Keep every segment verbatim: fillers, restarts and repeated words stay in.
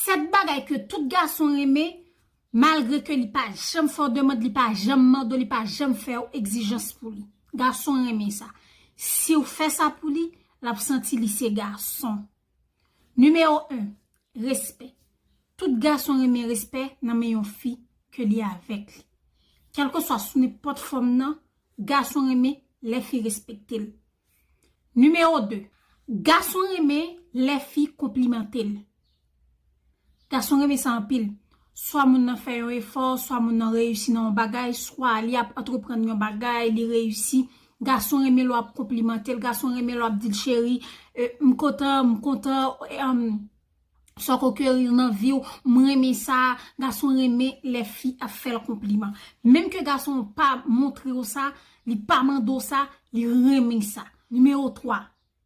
Sèt bagay ke tout gason renmen, malgre ke li pa janm fè w demann, li pa janm mande w, li pa janm fè w egzijans pou li. Gason renmen sa. Si w fè sa pou li, l ap santi li se gason. Nimewo en, respè. Tout gason renmen respè nan men yon fi ke li avèk li. Kèlkeswa sou nenpòt fòm nan, gason renmen lè fi respekte l. Nimewo de, gason renmen lè fi konplimante l. Gason renmen sa anpil. Swa moun nan fè yon efò, swa moun nan reyisi nan yon bagay, swa li ap antreprann yon bagay, li reyisi. Gason renmen lè w ap konplimante l, gason renmen lè w ap di l cheri, eh, m kontan, m kontan, eh, um, sa w konkeri nan vi w, m renmen sa. Gason renmen lè fi ap fè l konpliman. Menm ke gason pa montre w sa, li pa mande w sa, li renmen sa. Nimewo twa,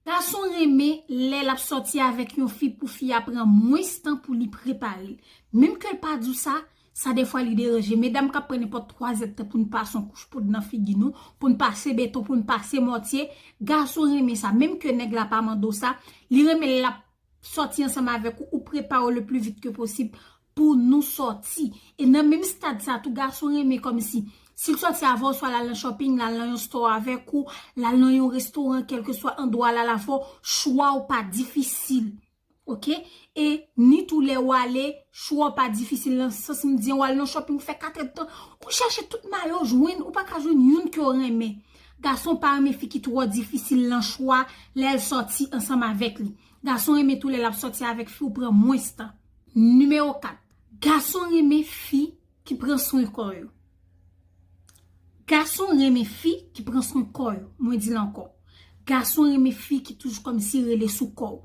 gason renmen lè l ap sòti avèk yon fi pou fi a pran mwens tan pou li prepare l. Menm ke l pa di w sa, sa defwa li deranje. Medam k ap pran nenpòt twa zèdtan pou n pase yon kouch poud nan figi nou, pou n pase beton, pou n pase mòtye, gason renmen sa. Menm ke nèg la pa mande w sa, li renmen lè l ap sòti ansanm avèk ou, ou prepare w le plus vite que possible pou nou sòti. E nan menm stad sa tou, gason renmen kòmsi, si l sòti avè w, swa l al nan shopping, l al nan yon store avèk ou, l al nan yon restoran, kèlkeswa andwa l al avè w, chwa w pa difisil. Oke? E ni tou lè w ale, chwa w pa difisil nan sans m di an, w al nan shopping, ou fè katrèdtan, ou chèche tout mayo, jwenn, ou pa ka jwenn youn ke w renmen. Gason pa renmen fi ki twò difisil nan chwa lè l sòti ansanm avèk li. Gason renmen tou lè l ap sòti avèk fi, ou pran mwens tan. Nimewo kat, gason renmen fi ki pran swen kò yo. Gason renmen fi ki pran swen kò yo. Mwen di l ankò. Gason renmen fi ki toujou kòmsi rele sou kò w.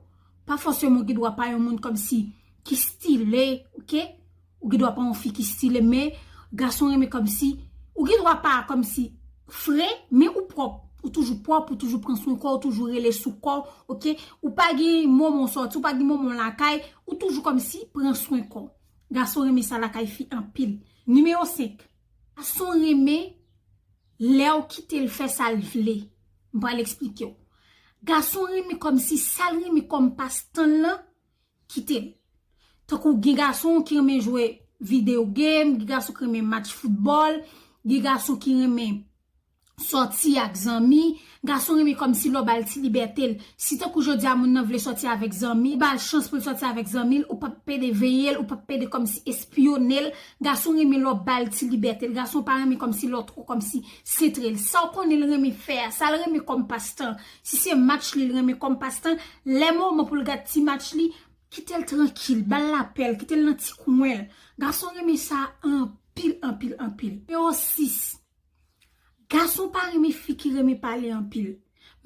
Pa fòseman ou gen dwa pa yon moun kòmsi ki stile, oke? Ou gen dwa pa yon fi ki stile, men gason renmen kòmsi, ou gen dwa pa kòmsi fre, men ou pwòp. Ou toujou pwòp, ou toujou pran swen kò w, ou toujou rele sou kò w, oke? Ou pa gen moman w sòti, ou pa gen moman w lakay, ou toujou kòmsi pran swen kò w. Gason renmen sa lakay fi anpil. Nimewo senk. Gason renmen lè w kite l fè sa l vle. M pral eksplike w. Gason renmen kòmsi sa l renmen kòm pastan l lan, kite l. Tankou gen gason ki renmen jwe video game, gen gason ki renmen match foutbòl, gen gason ki renmen sòti ak zanmi. Gason renmen kòmsi lè w ba l ti libète l. Si tankou jodi a moun nan vle sòti avèk zanmi, ou ba l chans pou l sòti avèk zanmi l, ou p ap pede veye l, ou p ap pede kòmsi espyone l. Gason renmen lè w ba l ti libète l. Gason pa renmen kòmsi lè w twò kòmsi sentre l. Sa w konnen l renmen fè a, sa l renmen kòm pastan. Si se match li l renmen kòm pastan, lè moman pou l gad ti match li, kite l trankil, ba l lapè l, kite l nan ti kwen l. Gason renmen sa anpil, anpil, anpil. Nimewo sis. Gason pa renmen fi ki renmen pale anpil.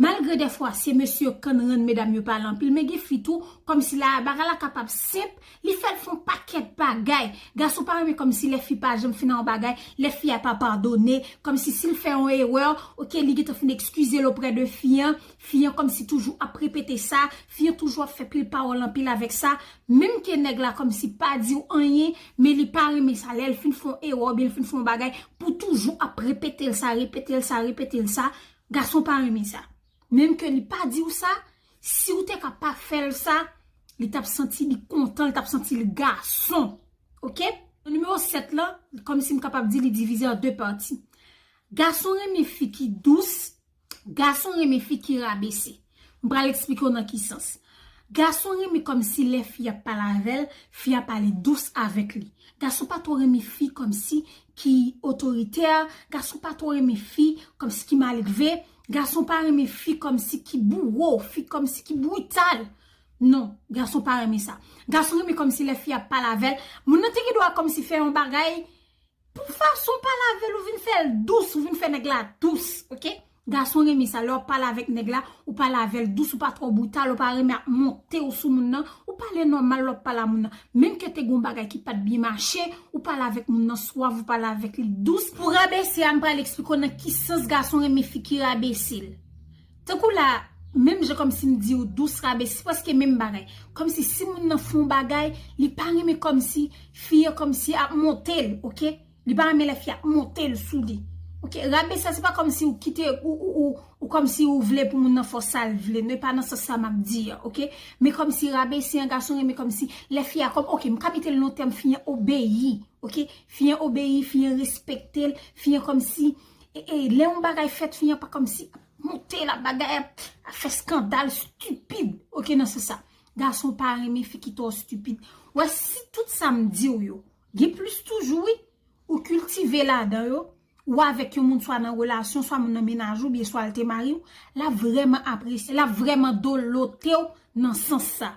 Malgre dèfwa se mesye yo k konn rann medam yo pale anpil, men gen fi tou, kòmsi la bagay la kapab senp, li fè l fè yon pakèt bagay. Gason pa renmen kòmsi lè fi pa janm fin nan yon bagay, lè fi a pa padone, kòmsi si l fè yon erè, oke, li gentan fin ekskize l oprè de fi an, fi an kòmsi toujou ap repete sa, fi an toujou ap fè pil pawòl anpil avèk sa, menm ke nèg la kòmsi pa di w anyen, men li pa renmen sa, lè l fin fè yon erè oubyen l fin fè yon bagay, pou toujou ap repete l sa, repete l sa, repete l sa, gason pa renmen sa. Menm ke li pa di w sa, si w te ka pa fè l sa, li t ap santi li kontan, li t ap santi li gason. Oke? Nimewo sèt lan, kòmsi m kapab di li divize an de pati. Gason renmen fi ki dous, gason renmen fi ki rabese. M pral eksplike w nan ki sans. Gason renmen kòmsi lè fi ap pale avè l, fi a pale dous avèk li. Gason pa twò renmen fi kòmsi ki otoritè, gason pa twò renmen fi kòmsi ki maledve, gason pa renmen fi kòmsi ki bouro, fi kòmsi ki brital. Non, gason pa renmen sa. Gason renmen kòmsi lè fi ap pale avè l, moun nan te gen dwa kòmsi fè yon bagay, pou fason w pale avè l, ou vin fè l dous, ou vin fè nèg la dous, oke? Gason renmen sa, lè w ap pale avèk nèg la, ou pale avè l dous, ou pa twò brital, ou pa renmen ap monte w sou moun nan, ou pale nòmal lè w ap pale a moun nan. Menm ke te gen yon bagay ki pa t byen mache, ou pale avèk moun nan swav, ou pale avèk li dous. Pou rabese a, m pral eksplike w nan ki sans gason renmen fi ki rabese l. Tankou la, menm jan kòmsi m di w dous rabese, se prèske menm bagay. Kòmsi si moun nan fè yon bagay, li pa renmen kòmsi fi an kòmsi ap monte l, oke? Li pa renmen lè fi ap monte l sou li. Ok, rabese se pa kòmsi ou kite ou ou ou ou kòmsi ou vle pou moun nan fè sa l vle. Non, e pa nan sans sa m ap di a, ok? Men kòmsi rabese an gason renmen kòmsi lè fi a kòm, ok, m ka mete l nan tèm fi an obeyi, ok? Fi an obeyi, fi an respekte l, fi an kòmsi e, e, lè yon bagay fèt, fi an pa kòmsi ap monte la bagay ap ap fè skandal stipid, ok, nan sans sa. Gason pa renmen fi ki twò stipid. Wè, si tout sa m di w yo, gen plis toujou, wi, ou kiltive ladan yo, ou avèk yon moun swa nan relasyon, swa moun nan mennaj ou, byen swa l te mari w, l ap vrèman apresye, l ap vrèman dolote w nan sans sa.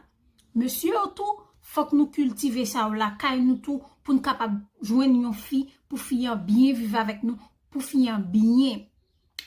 Mesye yo tou, fòk nou kiltive sa yo lakay nou tou, pou n kapab jwenn yon fi, pou fi an byen viv avèk nou, pou fi an byen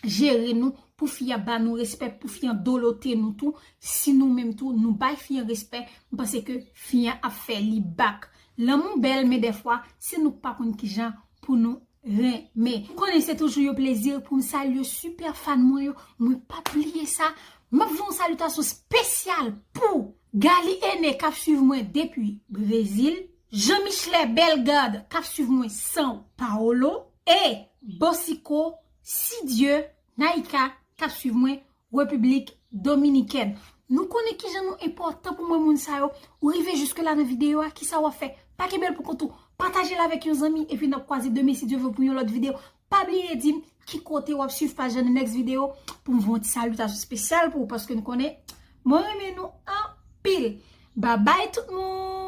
jere nou, pou fi an ba nou respè, pou fi an dolote nou tou. Si nou menm tou, nou bay fi an respè, m panse ke fi an ap fè li back. Lanmou bèl, men dèfwa, se nou k pa konn kijan pou nou renmen. M konnen se toujou yon plezi pou m salye super fan mwen yo. Mwen pa bliye sa. M ap voye yon salitasyon espesyal pou Gali Ene k ap swiv mwen depi Brezil. Jean Michelet Bellegarde k ap swiv mwen São Paulo. E Bosico, Sidye, Naika k ap swiv mwen Repiblik Dominikèn. Nou konnen kijan nou enpòtan pou mwen moun sa yo. Ou rive jiske la nan videyo a, kisa w ap fè? Pa kenbe l pou kont ou. Pataje l avèk yon zanmi, epi n ap kwaze demen si Dye vle pou yon lòt videyo. Pa bliye di m ki kote w ap swiv paj la nan next videyo pou m voye yon ti salitasyon espesyal pou ou, paske nou konnen mwen renmen nou anpil. Babay tout moun!